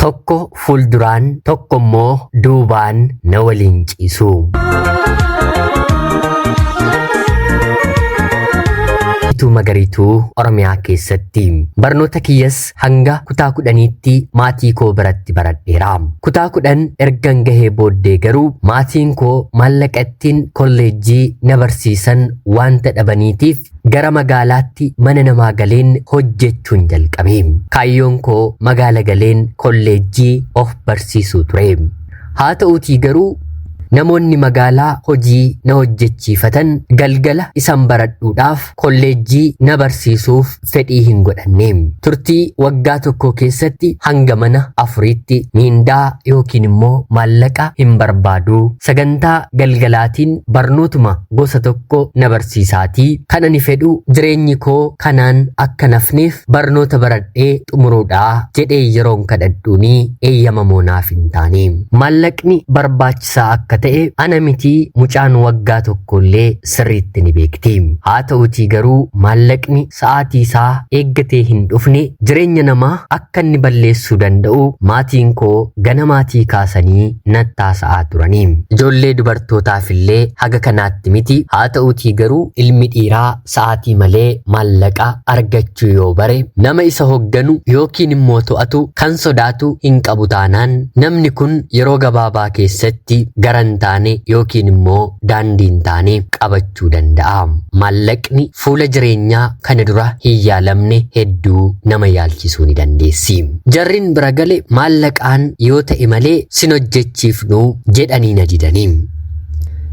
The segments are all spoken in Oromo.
Tokko fuulduraan tokko immoo duubaan na waliin ciisu. Magariituu Oromiyaa keessatti barnoota kiyyas hanga kutaa 10tti maatii koo biratti baradheera. Kutaa 10 ergan gahee booddee garuu maatiin koo maallaqa ittiin kolleejjii na barsiisan wanta dhabaniitiif gara magaalaatti mana namaa galeen hojjechuun jalqabe. Kaayyoon koo magaala galeen kolleejjii of barsiisuu ture. Haa ta'uutii garuu namoonni magaalaa hojii na hojjechiifatan galgala isan baradhuudhaaf kolleejjii na barsiisuuf fedhii hin godhanne. Turtii waggaa tokko keessatti hanga mana 4tti miindaa yookiin immoo maallaqa hin barbaadu. Sagantaa galgalaatiin barnootuma gosa tokko na barsiisaatii kan ani fedhu jireenyi koo kanaan akka nafneef barnoota baradhee xumuruudhaa jedhee yeroon kadhadhuunii eeyyamamoo naaf hin taane. Maallaqni barbaachisaa akka ta'e ana mitii mucaan waggaa tokkollee sirriitti ni beekti. Haa ta'uutii garuu maallaqni sa'aatii isaa eeggatee hin dhufne jireenya namaa akka inni balleessuu danda'u maatiin koo ganamaatii kaasanii nattaasa'aa turanii. Ijoollee dubartootaaf illee haga kanaatti miti. Haa ta'uutii garuu ilmi dhiiraa sa'aatii malee maallaqa argachuu yoo bare nama isa hogganu yookiin immoo to'atu kan sodaatu hin qabu taanaan namni kun yeroo gabaabaa keessatti gara hin taane yookiin immoo daandii hin taane qabachuu danda'a. Maallaqni fuula jireenyaa kana dura hin yaalamne hedduu nama yaalchisuu ni dandeessi. Jarrin bira gale maallaqaan yoo ta'e malee sin hojjechiifnu jedhanii na didanii.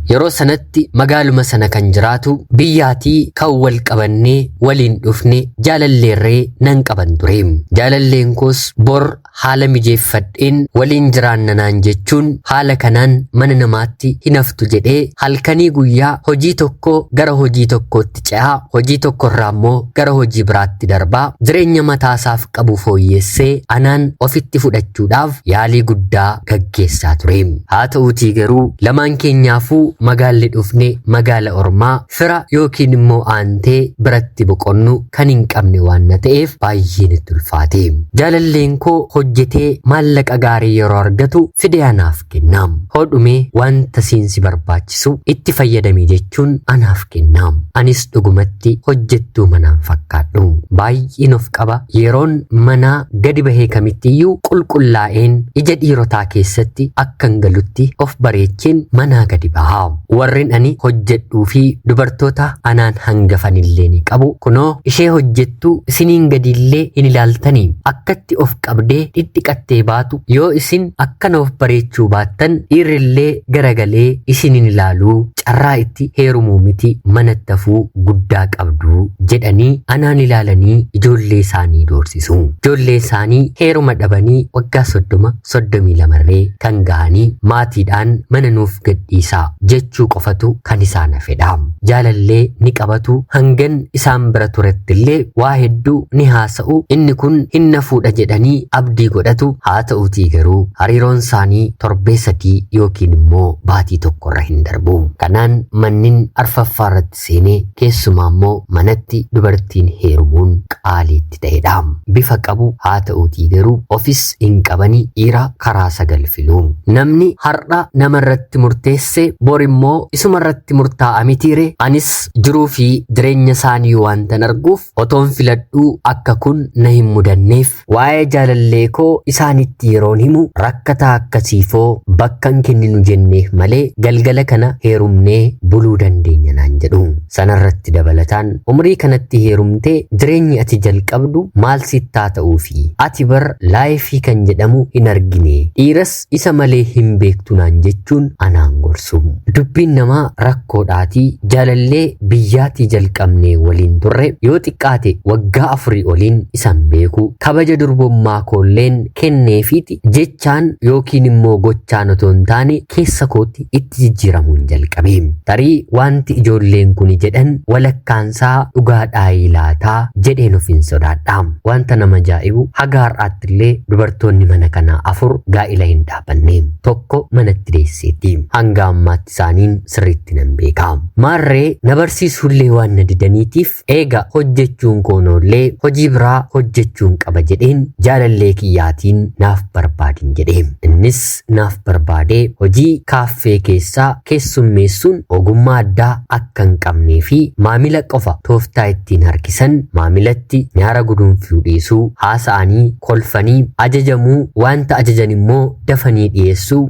Yeroo sanatti magaaluma sana kan jiraatu biyyaatii kan wal qabannee waliin dhufne jaalalleerree nan qaban ture. Jaalalleen koos bor haala mijeeffadheen waliin jiraanna naan jechuun haala kanaan mana namaatti hin haftu jedhee halkanii guyyaa hojii tokko gara hojii tokkootti ce'aa hojii tokkorraa immoo gara hojii biraatti darbaa jireenya mataasaaf qabu fooyyessee anaan ofitti fudhachuudhaaf yaalii guddaa gaggeessaa ture. Haa ta'uutii garuu lamaan keenyaafuu magaalli dhufne magaala ormaa fira yookiin immoo aantee biratti boqonnu kan hin qabne waan na ta'eef baay'ee natti ulfaate. Jaalalleen koo hojjetee maallaqa gaarii yeroo argatu fidee anaaf kenna. Hodhumee wanta siinsi barbaachisu itti fayyadami jechuun anaaf kenna. Anis dhugumatti hojjettuu manaan fakkaadhu. Baay'een of qaba. Yeroon manaa gadi bahee kamittiyyuu qulqullaa'een ija dhiirotaa keessatti akkan galutti of bareecheen manaa gadi baha. Warreen ani hojjedhuu fi dubartoota anaan hangafanillee ni qabu. Kunoo ishee hojjettuu isiniin gadiillee hin ilaaltanii akkatti of qabdee dhidhiqattee baatu yoo isin akkana of bareechuu baattan dhiirrillee garagalee isin hin ilaaluu carraa itti heerumuu miti manatti hafuu guddaa qabdu jedhanii anaan ilaalanii ijoollee isaanii doorsisu. Ijoollee isaanii heeruma dhabanii waggaa 30 32 kan gahanii maatiidhaan mana nuuf gadhiisaa jechuu qofatu kan isaan hafedha. Jaalallee ni qabatu hangan isaan bira turettillee waa hedduu ni haasa'u inni kun hin na fuudha jedhanii abdii godhatu. Haa ta'uutii garuu hariiroon isaanii torbee 3 yookiin immoo baatii tokkorra hin darbu. Kanaan mannin arfaffaa irratti seenee keessumaa immoo manatti dubartiin heerumuun qaaliitti ta'edha. Bifa qabu haa ta'uutii garuu ofis hin qabani dhiira karaa 9 filu. Namni har'a namarratti murteesse bor immoo isumarratti murtaa'a mitiire. Anis jiruu fi jireenya isaanii waantan arguuf otoon filadhuu akka kun na hin mudanneef waa'ee jaalallee koo isaanitti yeroon himu rakkataa akkasiifoo bakka hin kenninu jenneef malee galgala kana heerumnee buluu dandeenya naan jedhu. Sanarratti dabalataan umrii kanatti heerumtee jireenyi ati jalqabdu maal sittaa ta'uufi ati bar laayifii kan jedhamu hin argine dhiiras isa malee hin beektu naan jechuun anaan gorsu. Dubbiin namaa rakkoodhaatii jaalallee biyyaatii jalqabnee waliin turre yoo xiqqaate waggaa 4 oliin isan beeku kabaja durbummaa koolleen kenneefiiti jechaan yookiin immoo gochaan otoo hin taane keessa kootti itti jijjiiramuun jalqabe. Tarii wanti ijoolleen kun jedhan walakkaansaa dhugaadhaayii laataa jedheen ofiin sodaadha. Wanta nama ajaa'ibu haga har'aatti illee dubartoonni mana kanaa 4 gaa'ila hin dhaabanne. Tokko manatti deesseetti. Hanga ammaatti isaaniin sirriitti nan beeka. Maarree na barsiisuullee waan na didaniitiif eega hojjechuun koonoollee hojii biraa hojjechuun qaba jedheen jaalallee kiyyaatiin naaf barbaadin jedhe. Innis naaf barbaadee hojii kaaffee keessaa keessummeessuun ogummaa addaa akka hin qabnee fi maamila qofa tooftaa ittiin harkisan maamilatti nyaara guduunfuu dhiisuu, haasa'anii kolfanii ajajamuu, wanta ajajan immoo dafanii dhiyeessuu,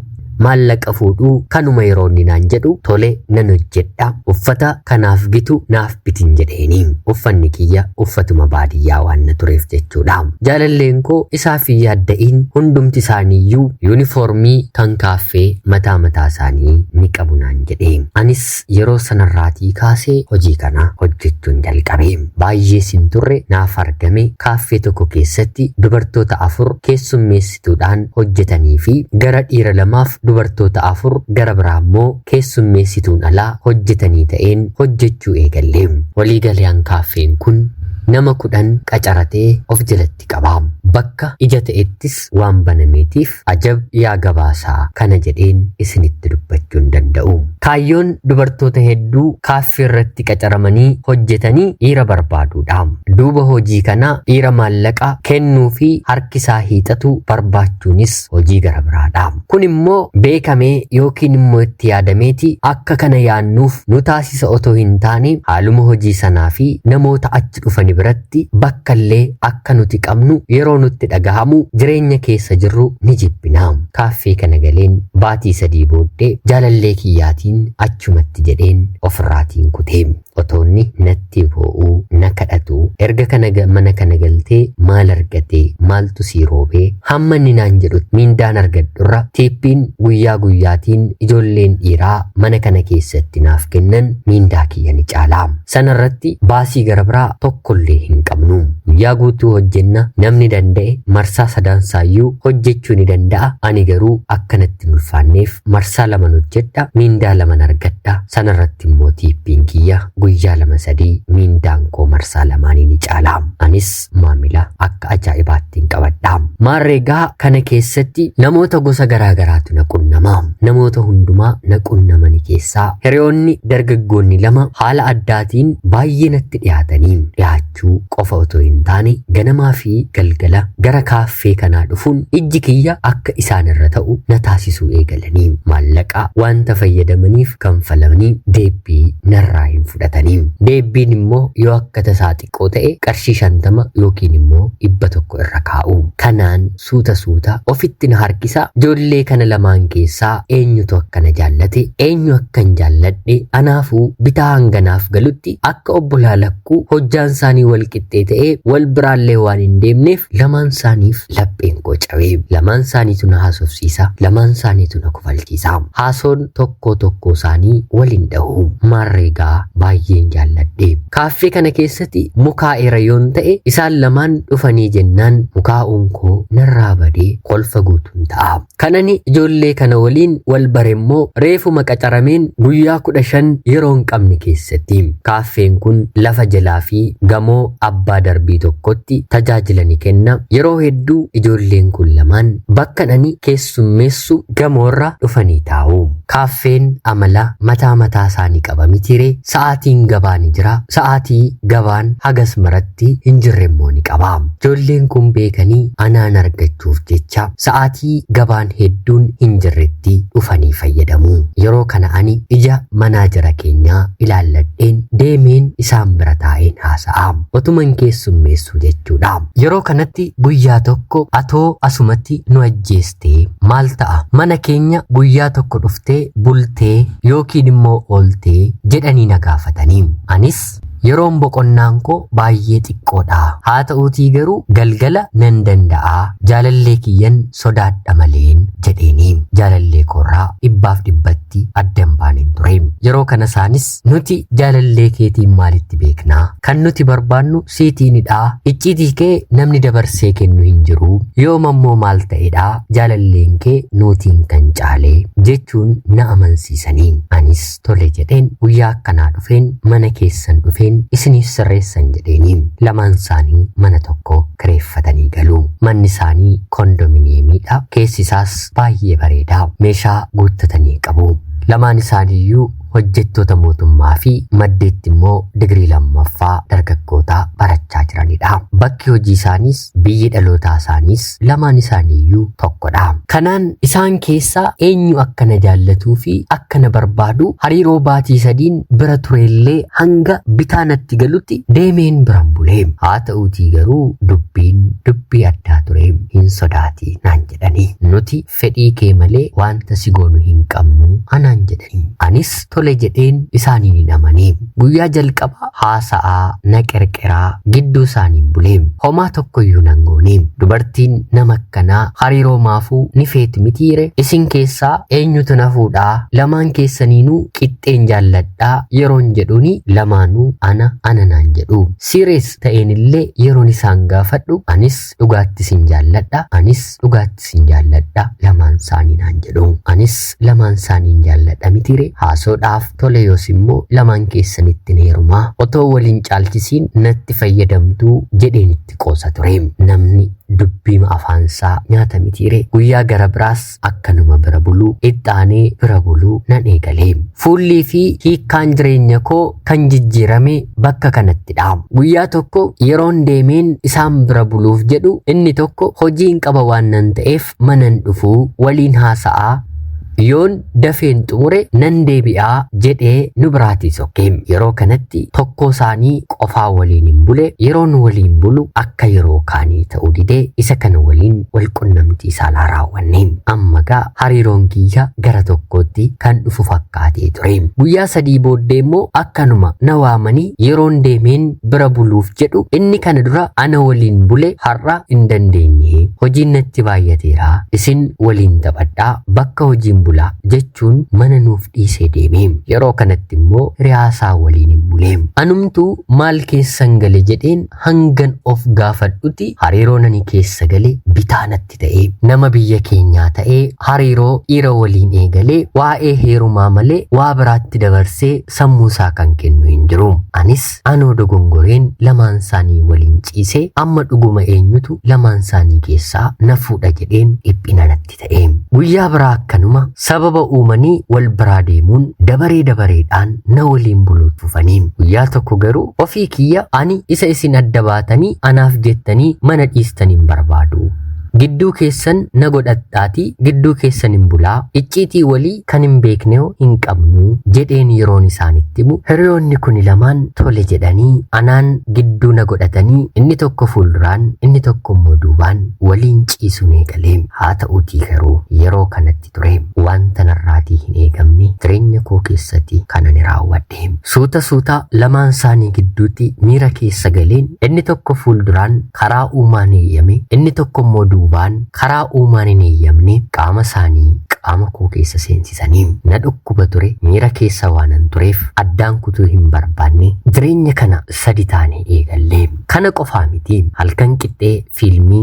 maallaqa fuudhuu kanuma yeroo inni naan jedhu tole nan hojjedha, uffata kanaaf gitu naaf bitin jedheeni. Uffanni kiyya uffatuma baadiyyaa waan na tureef jechuudha. Jaalalleen koo isaaf hin yaadda'iin, hundumti isaaniiyyuu yuunifoormii kan kaaffee mataa mataa isaanii ni qabu naan jedhe. Anis yeroo sanarraatii kaasee hojii kana hojjechuun jalqabe. Baay'ee sin turre naaf argame kaaffee tokko keessatti dubartoota 4 keessummeessituudhaan hojjetanii fi gara dhiira 2f dubartoota 4 gara biraa immoo keessummeessituun alaa hojjetanii ta'een hojjechuu eegalle. Waliigalaan kaaffeen kun nama 10 qacaratee of jalatti qaba. Bakka ija ta'ettis waan banameetiif ajab yaa gabaasaa kana jedheen isinitti dubbachuu hin danda'u. Kaayyoon dubartoota hedduu kaaffee irratti qacaramanii hojjetanii dhiira barbaaduudha. Duuba hojii kana dhiira maallaqa kennuu fi harkisaa hiixatu barbaachuunis hojii gara biraadha. Kun immoo beekamee yookiin immoo itti yaadameeti akka kana yaannuuf nu taasisa otoo hin taane haaluma hojii sanaa fi namoota achi dhufani biratti bakka illee akka nuti qabnu yeroo nutti dhagahamu jireenya keessa jirru ni jibbina. Kaaffee kana galeen baatii 3 booddee jaalallee kiyyaatiin achumatti jedheen ofirraatiin kutee. Otoonni natti boo'uu na kadhatu erga kana mana kana galtee maal argatee maaltu sii roobee hamma inni naan jedhutti miindaan argadhurra tiippiin guyyaa guyyaatiin ijoolleen dhiiraa mana kana keessatti naaf kennan miindaa kiyya ni caala. Sanarratti baasii gara biraa tokkollee hin qabnu. Guyyaa guutuu hojjenna, namni danda'e marsaa sadaansaayyuu hojjechuu ni danda'a. Ani garuu akkanatti hin ulfaanneef marsaa 2 hojjedha, miindaa 2 argadha. Sanarratti immoo tiippiin kiyya guyyaa 2-3 miindaan koo marsaa 2 ni caala. Anis maamila akka ajaa'ibaatti hin qabadha. Maarreegaa kana keessatti namoota gosa garaa garaatu na qunnama. Namoota hundumaa na qunnamani keessaa hiriyoonni dargaggoonni 2 haala addaatiin baay'ee natti dhiyaatanii dhiyaachuu qofa otoo hin taane ganamaa fi galgala gara kaaffee kanaa dhufuun ijji kiyya akka isaan irra ta'u na taasisuu eegalanii maallaqa wanta fayyadamaniif kanfalamanii deebbii narraa hin fudhatanii. Deebbiin immoo yoo akka tasaa xiqqoo ta'e qarshii 50 yookiin immoo 100 irra kaa'u. Kanaan suuta suuta ofitti na harkisa. Ijoollee kana lamaan keessaa eenyutu akka na jaallate, eenyu akka hin jaalladhe, anaafuu bitaa hanganaaf galutti akka obbolaa lakkuu hojjaan isaanii wal qixxee ta'ee wal biraallee waan hin deemneef lamaan isaaniif lapheen koo cabee. Lamaan isaaniitu na haasofsiisa, lamaan isaaniitu na kofalchiisa. Haasoon tokkoo tokkoo isaanii waliin dhahu. Maarreegaa baay'een jaalladhe. Kaaffee kana keessatti mukaa'eera yoon ta'e isaan lamaan dhufanii jennaan mukaa'uun koo narraa badee kolfa guutuun ta'a. Kanani ijoollee kana waliin wal bare immoo reefuma qacarameen guyyaa 15 yeroo hin qabne keessatti. Kaaffeen kun lafa jalaa fi gamoo abbaa darbii tokkotti tajaajila ni kenna. Yeroo hedduu ijoolleen kun lamaan bakka ani keessummeessu gamoorra dhufanii taa'u. Kaaffeen amala mataa mataa isaanii qaba mitiiree sa'aatiin gabaa ni jira, sa'aatii gabaan hagas maratti hin jirre immoo ni qaba. Ijoolleen kun beekanii anaan argachuuf jecha sa'aatii gabaan hedduun hin jirretti dhufanii fayyadamu. Yeroo kana ani ija manaajara keenyaa ilaalladheen deemeen isaan bira taa'een haasa'a. Otuman keessummeessuu jechuudha. Yeroo kanatti guyyaa tokko atoo asumatti nu ajjeestee maal ta'a? Mana keenya guyyaa tokko dhuftee bultee yookiin immoo ooltee jedhanii na gaafatanii. Anis Yeroon boqonnaan koo baay'ee xiqqoodha. Haa ta'uutii garuu galgala nan danda'a. Jaalallee kiyyan sodaadha maleen jedheeni. Jaalallee koorraa dhibbaaf dhibbatti addan baaneen ture. Yeroo kana isaanis nuti jaalallee keetiin maalitti beeknaa? Kan nuti barbaannu siitiinidha. Icciitii kee namni dabarsee kennu hin jiru. Yoom ammoo maal ta'edha? Jaalalleen kee nuutiin kan caale jechuun na amansiisanii. Anis tole jedheen guyyaa akkanaa dhufeen mana keessan dhufeen isiniif sirreessan jedheeni. Lamaan isaanii mana tokko kireeffatanii galu. Manni isaanii kondominiyeemiidha. Keessi isaas baay'ee bareeda. Meeshaa guuttatanii qabu. Lamaan isaaniiyyuu hojjettoota mootummaa fi maddeetti immoo digirii lammaffaa dargaggoota barachaa jiranidha. Bakki hojii isaaniis biyyi dhalootaa isaaniis lamaan isaaniiyyuu tokkodha. Kanaan isaan keessaa eenyu akka na jaallatuu fi akka na barbaadu hariiroo baatii sadiin bira turellee hanga bitaa natti galutti deemeen biran bulee. Haa ta'uutii garuu dubbiin dubbii addaa ture, hin sodaati naan jedhani. Nuti fedhii kee malee wanta si goonu hin qabnu anaan jedhani. Anis tole jedheen isaaniin hin amane. Guyyaa jalqaba haasa'aa na qerqeraa gidduu isaaniin bulee. Homaa tokkoyyuu nan goone. Dubartiin nama akkanaa hariiroo maafuu ni feeti mitiire. Isin keessaa eenyutu na fuudhaa? Lamaan keessaniinuu qixxeen jaalladhaa yeroon jedhuuni lamaanuu ana ana naan jedhu. Siirees ta'eenillee yeroon isaan gaafadhu anis dhugaatti sin jaalladha, anis dhugaatti sin jaalladha lamaan isaanii naan jedhu. Anis lamaan isaaniin jaalladha mitiire haasoodhaaf tole, yoos immoo lamaan keessanitti heerumaa otoo waliin caalchisiin natti fayyadamtuu jedheen itti qoosa ture. Namni dubbiima afaansaa nyaata mitiire. Guyyaa gara biraas akkanuma bira buluu, ixxaanee bira buluu nan eegale. Fuullii fi hiikkaan jireenya koo kan jijjiirame bakka kanattidha. Guyyaa tokko yeroon deemeen isaan bira buluuf jedhu inni tokko hojiin qaba waan nan ta'eef manan dhufuu waliin haasa'aa yoon dafeen xumure nan deebi'aa jedhee nu biraatii sokke. Yeroo kanatti tokko isaanii qofaa waliin hin bule. Yeroon waliin bulu akka yeroo kaanii ta'uu didee isa kana waliin wal qunnamtii saalaa raawwanne. Amma gaa hariiroon kiyya gara tokkootti kan dhufu fakkaatee ture. Guyyaa sadii booddee immoo akkanuma na waamanii yeroon deemeen bira buluuf jedhu inni kana dura ana waliin bule har'a hin dandeenye, hojiin natti baay'ateera, isin waliin taphadhaa, bakka hojiin bulaa jechuun mana nuuf dhiisee deeme. Yeroo kanatti immoo hiriyaasaa waliin hin bulee. Anumtuu maal keessan gale jedheen hangan of gaafadhutti hariiroo ani keessa gale bitaa natti ta'e. Nama biyya keenyaa ta'ee hariiroo dhiira waliin eegalee waa'ee heerumaa malee waa biraatti dabarsee sammuu isaa kan kennu hin jiru. Anis anoo dogongoreen lamaan isaanii waliin ciisee amma dhuguma eenyutu lamaan isaanii keessaa na fuudha jedheen dhiphina natti ta'e. Guyyaa biraa akkanuma sababa uumanii wal biraa deemuun dabaree dabareedhaan na waliin buluuf fufanii. Guyyaa tokko garuu ofii kiyya ani isa isin adda baatanii anaaf jettanii mana dhiistan hin barbaadu. Gidduu keessan na godhadhaatii gidduu keessan hin bulaa, icciitii walii kan hin beekne hin qabnu jedheen yeroon isaanitti himu hiriyoonni kuni lamaan tole jedhanii anaan gidduu na godhatanii inni tokko fuulduraan inni tokko immoo duubaan waliin ciisuun eegalee. Haa ta'uutii garuu yeroo kanatti ture wanta narraatii hin eegamne jireenya koo keessatti kan ani raawwadhe. Suuta suuta lamaan isaanii gidduutti miira keessa galeen inni tokko fuulduraan karaa uumaan eeyyame, inni tokko immoo duubaan karaa uumaan hin eeyyamne qaama isaanii qaama koo keessa seensisanii. Na dhukkuba ture, miira keessa waanan tureef addaan kutuu hin barbaanne. Jireenya kana sadi taane eegalle. Kana qofaa miti, halkan qixxee fiilmii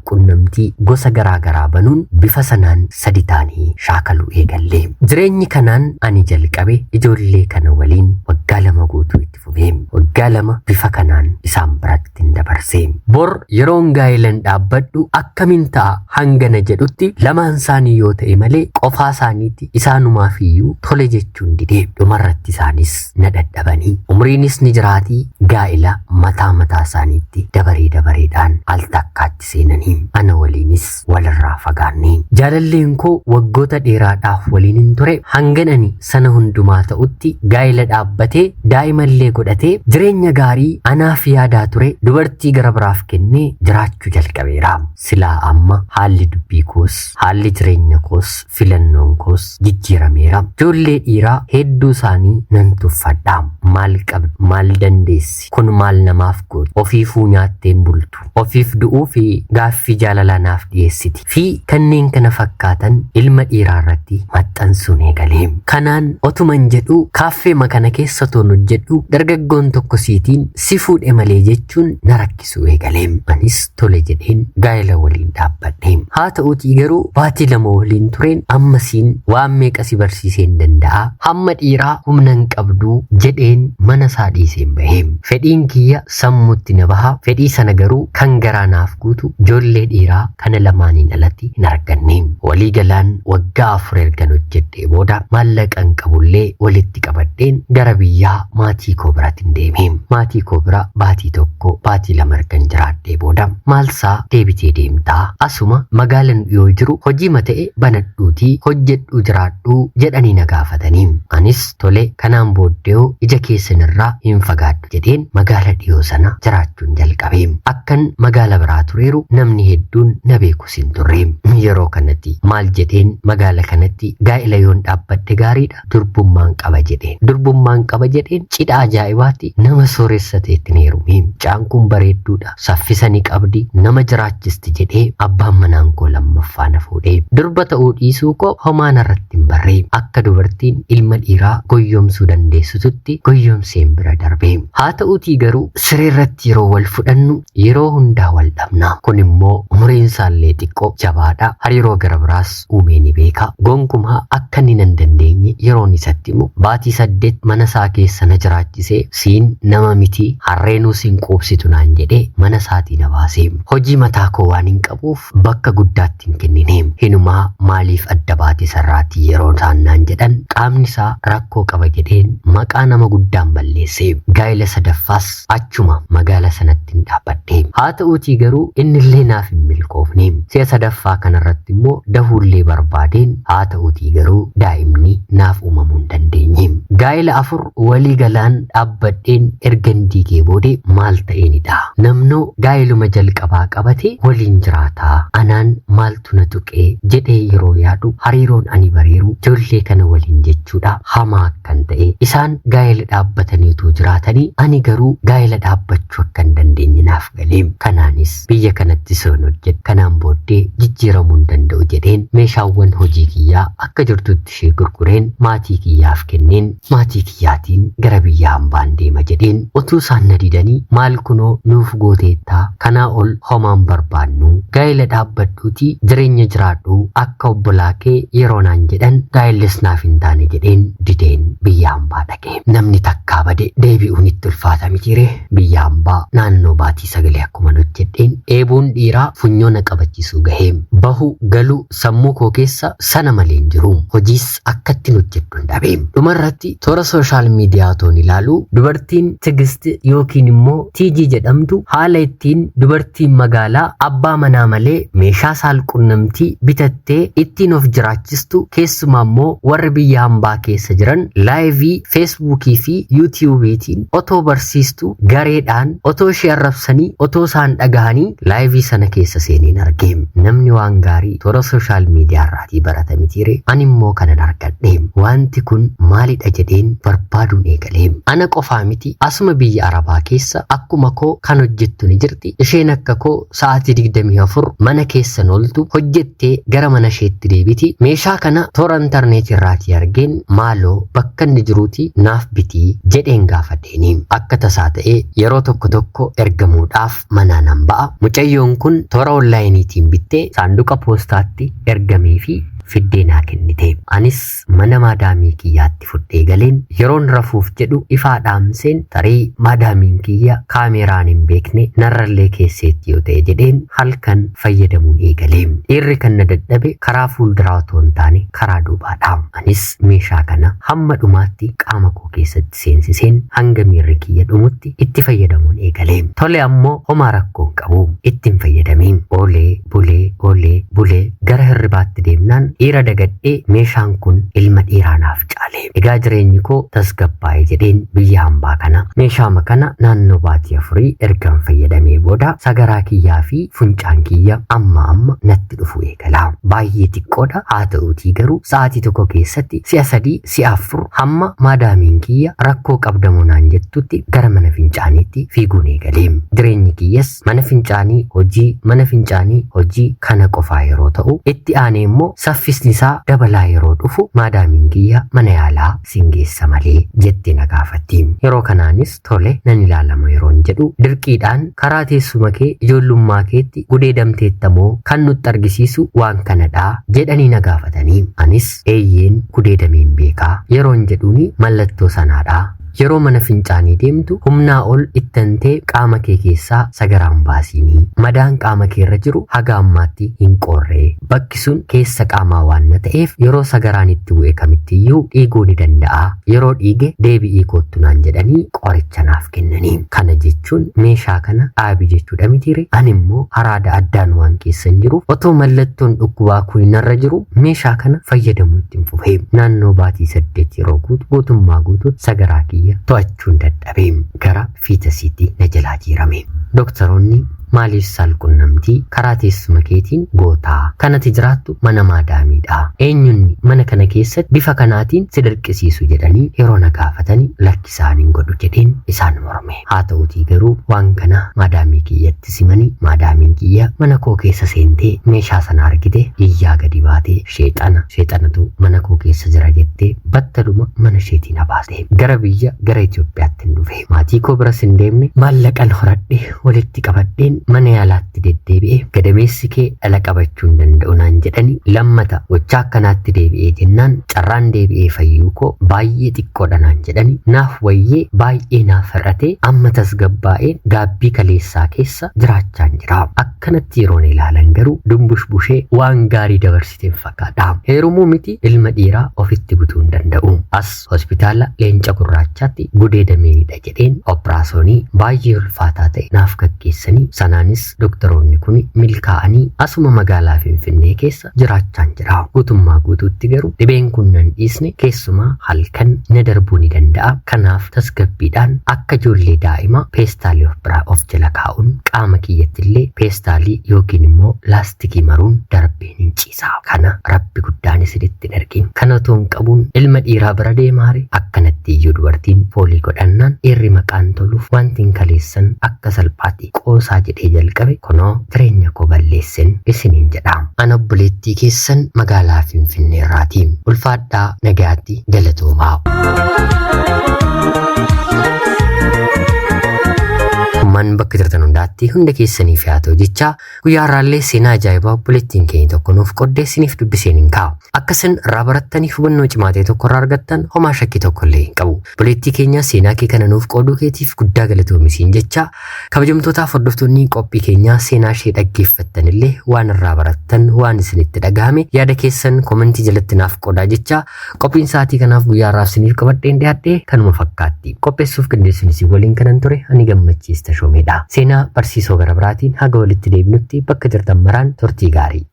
saalqunnamtii gosa garaa garaa banuun bifa sanaan sadi taane shaakaluu eegalle. Jireenyi kanaan ani jalqabe ijoollee kana waliin waggaa 2 guutuu itti fufee. Waggaa 2 bifa kanaan isaan biratti hin dabarse. Bor yeroon gaa'ilan dhaabbadhu akkamiin ta'a hangana jedhutti lamaan isaanii yoo ta'e malee qofaa isaaniitti isaanumaaf iyyuu tole jechuun didee. Dhumarratti isaanis na dadhabanii, umriinis ni jiraatii, gaa'ila mataa mataa isaaniitti dabaree dabareedhaan al takkaatti seenanii ana waliinis walirraa fagaanne. Jaalalleen koo waggoota dheeraadhaaf waliin hin ture hangan ani sana hundumaa ta'utti gaa'ila dhaabbatee daa'imallee godhatee jireenya gaarii anaaf yaadaa ture dubartii gara biraaf kennee jiraachuu jalqabeera. Silaa amma haalli dubbii koos haalli jireenya koos filannoon koos jijjiirameera. Ijoollee dhiiraa hedduu isaanii nan tuffadha. Maal qabdi? Maal dandeessi? Kun maal namaaf gooti? Ofiifuu nyaatteen bultu. Ofiif du'uu fi gaaffii jaalalaa naaf dhiyeessiti. Fi kanneen kana fakkaatan ilma dhiiraa irratti maxxansuun eegale. Kanaan otuman jedhu kaaffeema kana keessa otoon hojjedhu dargaggoon tokko siitiin si fuudhe malee jechuun na rakkisuu eegale. Anis tole jedheen gaa'ela waliin dhaabbadhe. Haa ta'uutii garuu baatii 2 waliin tureen ammasiin waan meeqa si barsiisee hin danda'a. Hamma dhiiraa humna hin qabduu jedheen mana isaa dhiiseen bahe. Fedhiin kiyya sammuutti na baha. Fedhii sana garuu kan garaa naaf guutu ijoollee dhiiraa kana lamaaniin alatti hin arganne. Walii galaan waggaa 4 ergan hojjedhee booda maallaqan qabullee walitti qabadheen gara biyyaa maatii koo biratti hin deeme. Maatii koo bira baatii 1 baatii 2 ergan jiraadhee booda maalsaa deebitee deemtaa asuma magaalan dhiyoo jiru hojii mata'e banadhuutii hojjedhuu jiraadhuu jedhanii na gaafatanii. Anis tole kanaan booddee ija keessanirraa hin fagaadhu jedheen magaala dhiyoo sana jiraachuun jalqabe. Akkan magaala biraa tureeru namni hedduun na beekus hin turre. Yeroo kanatti maal jedheen magaala kanatti gaa'ela yoon dhaabbadhe gaariidha durbummaan qaba jedheen. Durbummaan qaba jedheen cidha ajaa'ibaatti nama sooressa ta'etti ni heerume. Mucaan kun bareedduudha saffisa ni qabdi nama jiraachisti jedhee abbaan manaan koo lammaffaa na fuudhe. Durba ta'uu dhiisuu koo homaa narratti hin barre. Akka dubartiin ilma dhiiraa goyyomsuu dandeessututti goyyomseen bira darbe. Haa ta'uutii garuu siree irratti yeroo wal fudhannu yeroo hundaa wal dhabna. Kun immoo umuriin isaallee xiqqoo jabaadha. Hariiroo gara biraas uumee ni beeka. Gonkumaa akka inni nan dandeenye yeroon isatti himu baatii 8 mana isaa keessa na jiraachisee siin nama miti harreenuu siin quubsitu naan jedhee mana isaatii na baase. Hojii mataa koo waan hin qabuuf bakka guddaatti hin kennine. Hinumaa maaliif adda baate sarraatii yeroo isaan naan jedhan qaamni isaa rakkoo qaba jedheen maqaa nama guddaan balleesse. Gaa'ela sadaffaas achuma magaala sanatti hin dhaabbadhe. Haa ta'uutii garuu innillee naaf hin milkoofne. Si'a sadaffaa kanarratti immoo dahuullee barbaadeen haa ta'uutii garuu daa'imni naaf uumamuu hin dandeenye. Gaa'ela 4 walii galaan dhaabbadheen ergan diigee boodee maal ta'eenidha? Namnoo gaa'eluma jalqabaa qabate waliin jiraataa anaan maaltu na tuqee jedhee yeroo yaadu hariiroon ani bareeru ijoollee kana waliin jechuudha hamaa akkan ta'e isaan gaa'ela dhaabbatanii utuu jiraatanii ani garuu gaa'ela dhaabbachuu akka hin dandeenye naaf galee. Kanaanis biyya kanatti soon hojjedhu kanaan booddee jijjiiramuu hin danda'u jedheen meeshaawwan hojii kiyyaa akka jirtutti ishee gurgureen maatii kiyyaaf kenneen maatii kiyyaatiin gara biyya hambaan deema jedheen utuu isaan na didanii maal kunoo nuuf gooteettaa kanaa ol homaan barbaannu gaa'ela dhaabbadhuutii jireenya jiraadhu akka obbolaa kee yeroo naan jedhan gaa'ellis naaf hin taane jedheen dideen biyya hambaa dhaqe. Namni takkaa bade deebi'uun itti ulfaata mitiire biyya hambaa naannoo baatii 9 akkuma hojjedheen dheebuun dhiiraa funyoo na qabachiisuu gahee bahu galu sammuu koo keessa sana malee hin jiru. Hojiis akkattiin hojjedhu hin dhabe. Dhumarratti toora sooshaal miidiyaa toon ilaalu dubartiin Tigist yookiin immoo Tiijii jedhamtu haala ittiin dubartiin magaalaa abbaa manaa malee meeshaa saalqunnamtii bitattee ittiin of jiraachistu keessumaa immoo warri biyya hambaa keessa jiran laayivii feesbuukii fi yuutiyuubiitiin otoo barsiistu gareedhaan otoo ishee arrabsanii otoo isaan dhagahanii laayivii sana keessa seeneen arge. Namni waan gaarii toora sooshaal miidiyaa irraatii barata mitiire ani immoo kanan argadhe. Wanti kun maalidha jedheen barbaaduun eegale. Ana qofaa miti asuma biyya Arabaa keessa akkuma koo kan hojjettu ni jirti. Isheen akka koo sa'aatii 24 mana keessan ooltu hojjettee gara mana isheetti deebiti. Meeshaa kana toora intarneetii irraatii argeen maaloo bakka inni jiruuti naaf bitii jedheen gaafadheeni. Akka tasaa ta'ee yeroo tokko tokko ergamuudhaaf manaa nan ba'a. Mucayyoon kun toora onlaayiniitiin bittee saanduqa poostaatti ergamee fi fiddee naa kennite. Anis mana maadaamii kiyyaatti fudhee galeen yeroon rafuuf jedhu ifaa dhaamseen tarii maadaamiin kiyya kaameraan hin beekne narrallee keesseetti yoo ta'e jedheen halkan fayyadamuun eegale. Dhiirri kan na dadhabe karaa fuulduraa otoo hin taane karaa duubaadha. Anis meeshaa kana hamma dhumaatti qaama koo keessatti seensiseen hanga miirri kiyya dhumutti itti fayyadamuun eegale. Tole ammoo homaa rakkoo hin qabu. Ittiin fayyadamee oolee bulee oolee bulee gara hirribaatti deemnaan Dhiira dagadhee meeshaan kun ilma dhiiraa naaf caale. Egaa jireenyi koo tasgabbaa'e jedheen biyya hambaa kana meeshaama kana naannoo baatii 4 ergan fayyadamee booda sagaraa kiyyaa fi funcaan kiyya amma amma natti dhufu eegala. Baay'ee xiqqoodha haa ta'uutii garuu sa'aatii tokko keessatti si'a 3 si'a 4 hamma maadaamiin kiyya rakkoo qabdamoo naan jettutti gara mana fincaaniitti fiiguun eegale. Jireenyi kiyyas mana fincaanii hojii mana fincaanii hojii kana qofaa yeroo ta'u itti aanee immoo saffisni isaa dabalaa yeroo dhufu maadaamiin kiyya mana yaalaa sin geessa malee jettee na gaafatti. Yeroo kanaanis tole nan ilaalama yeroon jedhu dirqiidhaan karaa teessuma kee ijoollummaa keetti gudeedamteettamoo kan nutti argisiisu waan kanadhaa jedhanii na gaafatanii anis eeyyeen gudeedameen beekaa yeroon jedhuuni mallattoo sanaadhaa. Yeroo mana fincaanii deemtu humnaa ol ittantee qaama kee keessaa sagaraan baasiinii. Madaan qaama kee irra jiru haga ammaatti hin qoorree. Bakki sun keessa qaamaa waan na ta'eef yeroo sagaraan itti bu'e kamittiyyuu dhiiguu ni danda'a. Yeroo dhiige deebi'ii koottu naan jedhanii qoricha naaf kennanii. Kana jechuun meeshaa kana dhaabi jechuudha mitiire. Ani immoo haraada addaan waan keessan jiruuf otoo mallattoon dhukkubaa kun narra jiru meeshaa kana fayyadamuu ittiin fufe. Naannoo baatii 8 yeroo guutu guutummaa guutuutti sagaraa kiyya to'achuun dadhabee gara fiitasiitti na jalaa jiirame. Dooktaroonni maaliif saalqunnamtii karaa teessuma keetiin gootaa? Kanati jiraattu mana maadaamiidha. Eenyunni mana kana keessatti bifa kanaatiin si dirqisiisu jedhanii yeroo na gaafatanii lakkisaan hin godhu jedheen isaan morme. Haa ta'utii garuu waan kana maadaamii kiyyatti simanii maadaamiin kiyya mana koo keessa seentee meeshaa sana argite iyyaa gadi baatee sheexana sheexanatu mana koo keessa jira jettee battaluma mana isheetiin na baaste. Gara biyya gara Itoophiyaatti hin dhufe. Maatii koo biras hin deemne maallaqan horadhe walitti qabadheen mana yaalaatti deddeebi'e gadameessi kee dhala qabachuu hin danda'u naan jedhani lammata gochaa akkanaatti deebi'ee jennaan carraan deebi'ee fayyuu koo baay'ee xiqqoodha naan jedhani naaf wayyee baay'ee naaf hir'atee amma tasgabbaa'ee gaabbii kaleessaa keessa jiraachaan jira. Akkanatti yeroon ilaalan garuu dumbush bushee waan gaarii dabarsiteen fakkaata. Heerumuu miti ilma dhiiraa ofitti butuu hin danda'u. As hospitaala Leenca Gurraachaatti gudeedameenidha jedheen operaasonii baay'ee ulfaataa ta'e naaf gaggeessanii sanaanis doktoroonni kun milkaa'anii asuma magaalaa Finfinnee keessa jiraachaan jira. Guutummaa guutuutti garuu dhibeen kun nan dhiisne keessumaa halkan na darbuu ni danda'a. Kanaaf tasgabbiidhaan akka ijoollee daa'imaa peestaalii of biraa of jala kaa'uun qaama kiyyatti illee peestaalii yookiin immoo laastikii maruun darbeen hin ciisa. Kana rabbi guddaan isinitti hin ergin. Kana otoo hin qabuun ilma dhiiraa bira deemaare akkanatti iyyuu dubartiin foolii godhannaan dhiirri maqaan toluuf wanti hin kaleessan akka salphaatti qoosaa jedhee jalqabe kunoo jireenya koo balleessen isiniin jedha. Ana obboleettii keessan magaalaa Finfinnee irraati. Ulfaadhaa nagaatti galatoomaa. Ummaan bakka jirtan hundaatti hunda keessaniif haa ta'u jecha guyyaa har'aallee seenaa ajaa'ibaa obboleettiin keenya tokko nuuf qoddee isiniif dubbiseen hin kaa'u. Akka isin irraa barattaniif hubannoo cimaa ta'e tokko irraa argattan homaa shakkii tokko illee hin qabu. Obboleettii keenya seenaa kee kana nuuf qooduu keetiif guddaa galatoomi siin jecha kabajamtootaaf hordoftoonni qophii keenyaa seenaa ishee dhaggeeffattan illee waan irraa barattan waan isinitti dhagahame yaada keessan komentii jalatti naaf qoodaa jecha qophiin sa'aatii kanaaf guyyaa har'aaf isiniif qabadheen dhiyaadhe kanuma fakkaatti. Qopheessuuf qindeessuun isin waliin kanan ture ani Gammachiis Tashoomeedha. Seenaa barsiisoo gara biraatiin haga walitti deebinutti bakka jirtan maraan turtii gaarii.